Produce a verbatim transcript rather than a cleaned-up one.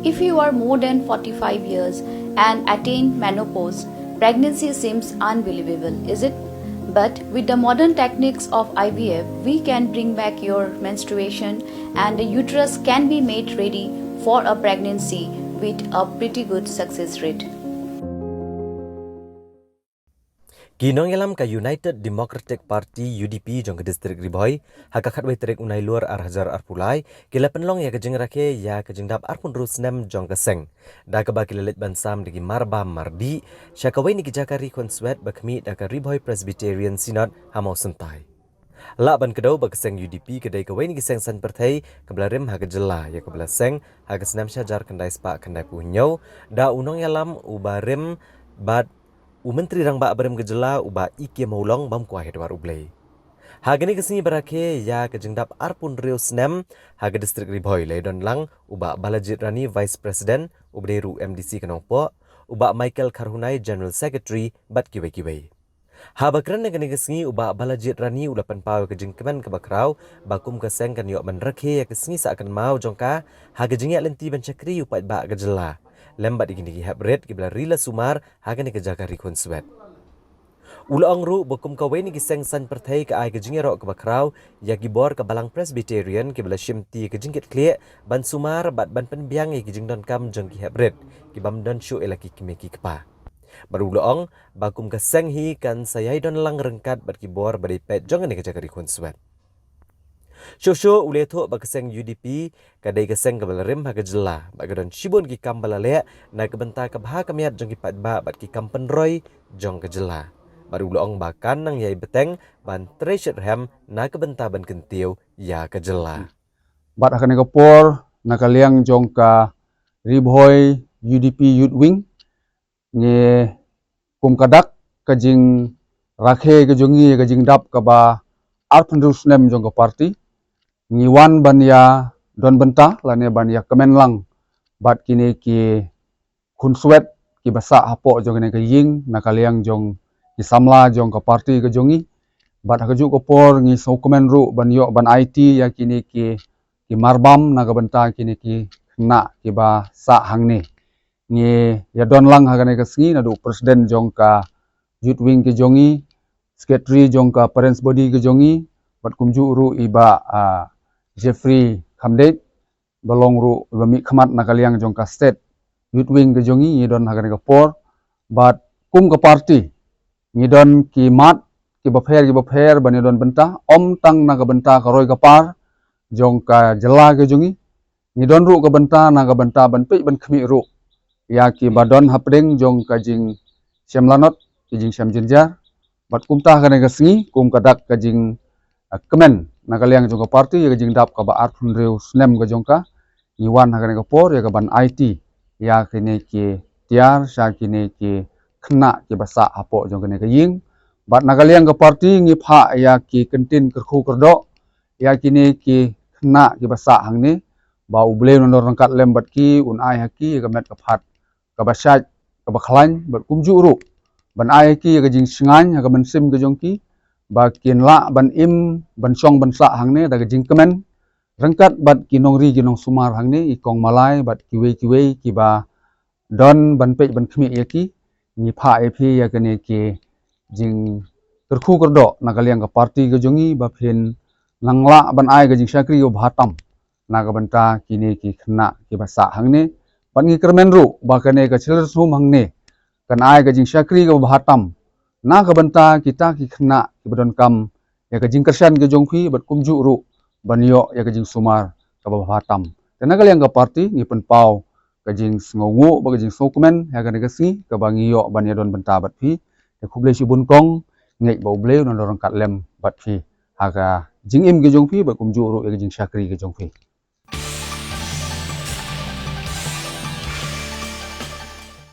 If you are more than forty-five years and attain menopause, pregnancy seems unbelievable, is it? But with the modern techniques of I V F, we can bring back your menstruation and the uterus can be made ready for a pregnancy with a pretty good success rate. Ki nongïalam ka United Democratic Party, U D P, jong ka district Ri Bhoi, ha ka khatwei tarik u Nailur ar hajar arphew lai, ki la pynlong ïa ka jingrakhe ïa ka jingdap arphew hynriew snem jong ka seng. Da kaba ki la leit ban sam da ki marbam mardih sha kawei na ki jaka ri khunswet ba khmih da ka Ri Bhoi Presbyterian Synod ha Mawsyntai. Lah ban kdew ba ka seng U D P ka dei kawei na ki seng saiñ pyrthei kaba la rim ha ka jylla ïa kaba la seng ha ka snem shi hajar khyndai spah khyndaiphew hynñiew da u nongïalam uba rim bad u Myntri Rangbah barim ka jylla u Bah E K Mawlong bam kwai ha dwar U Blei. Ha kane ka sngi ba rakhe ïa ka jingdap arphew hynriew snem ha ka district Ri Bhoi la ïadon lang u Bah Balajied Rani, Vice President, uba dei ruh M D C ka Nongpoh, u Bah Michael Kharhunai, General Secretary, bad kiwei kiwei. Haba kren ha kane ka sngi u Bah Balajied Rani u la pynpaw ïa ka jingkmen kaba khraw ba kum ka seng kan ïoh ban rakhe ïa ka sngi sah kynmaw jong ka ha ka jingïaid lynti ban shakri ïa u paidbah ka jylla lem bad ïa kine ki heprit kiba la ri la sumar ha kane ka jaka ri khunswet. U la ong ruh ba kum kawei na ki seng saiñ pyrthei ka ai ka jingïaroh kaba khraw ïa ki bor ka Balang Presbyterian kiba la shimti ïa ka jingkitkhlieh ban sumar bad ban pynbiang ïa ki jingdonkam jong ki heprit kibym don shuh ïa la ki kmie ki kpa. Bad u la ong ba kum ka seng hi kan sa ïai don lang ryngkat bad ki bor ba dei peit jong kane ka jaka ri khunswet. Shuh shuh u la ïathuh ba ka seng U D P ka dei ka seng kaba la rim ha ka jylla bad ka don shibun ki kam ba la leh na ka bynta ka bha ka miat jong ki paidbah bad ki kam pynroi jong ka jylla. Bad u la ong ba kan nang ïai bteng ban trei shitrhem na ka bynta ban kyntiew ïa ka jylla. Bad ha kane ka por na ka liang jong ka Ri Bhoi U D P Youth Wing, ngi kum ka dak ka jingrakhe ka jong ngi ka jingdap kaba arphew hynriew snem jong ka party, ngi wan ban ïa don bynta lane ban ïa kmen lang bad kine ki khunswet kiba sah hapoh jong kane ka ïing na ka liang jong ki samla jong ka party ka jong ngi. Bad ha kajuh ka por ngi sngewkmen ruh ban ïoh ban aiti ïa kine ki ki marbam na ka bynta kine ki khynnah kiba sah hangne. Ngi ïa don lang ha kane ka sngi naduh president jong ka Youth Wing ka jong ngi, secretary jong ka Parents Body ka jong ngi, bad kumjuh ruh i Bah, ah, Jeffrey Khamdeit ba long ruh iba mihkhmat na ka liang jong ka State Youth Wing ka jong ngi, ngi don ha kane ka por. Bad kum ka party ngi don ki mat kiba pher kiba pher ban ïa don bynta, ym tang na ka bynta ka roi ka par jong ka jylla ka jong ngi. Ngi don ruh ka bynta na ka bynta ban peit ban khmih ruh ïa kiba don hapdeng jong ka jingshem lanot, ka jingshem jynjar. Bad kumta ha kane ka sngi kum ka dak ka jing, ah, kmen na ka liang jong ka party ïa ka jingdap kaba arphew hynriew snem ka jong ka, ngi wan ha kane ka por ïa ka ban aiti ïa kine ki tiar sha kine ki khynnah kiba sah hapoh jong kane ka ïing. Bad na ka liang ka party ngi phah ïa ki kyntien kyrkhu kyrdoh ïa kine ki khynnah kiba sah hangne ba U Blei un nang don ryngkat lem bad ki, un ai ha ki ïa ka met ka phad kaba shait kaba khlaiñ bad kumjuh ruh ban ai ha ki ïa ka jingshngaiñ ha ka mynsiem ka jong ki ba kin lah ban im ban shong ban sah hangne da ka jingkmen ryngkat bad ki nongri ki nongsumar hangne, i kong malai bad kiwei kiwei kiba don ban peit ban khmih ïa ki. Ngi phah ïa phi ïa kane ki jingkyrkhu kyrdoh na ka liang ka party ka jong ngi ba phin nang lah ban ai ka jingshakri kaba bha tam na ka bynta kine ki khynnah kiba sah hangne. Bad ngi kyrmen ruh ba kane ka Children's Home hangne kan ai ka jingshakri kaba bha tam na ka bynta kita ki khynnah kiba donkam ïa ka jingkyrshan ka jong phi bad kumjuh ruh ban ïoh ïa ka jingsumar kaba bha tam. Te na ka liang ka party ngi pynpaw ka jingsngewnguh bad ka jingsngewkmen ïa kane ka sngi kaba ngi ïoh ban ïa don bynta bad phi. Te khublei shibun kong, ngeit ba U Blei un nang don ryngkat lem bad phi ha ka jingim ka jong phi bad kumjuh ruh ïa ka jingshakri ka jong phi.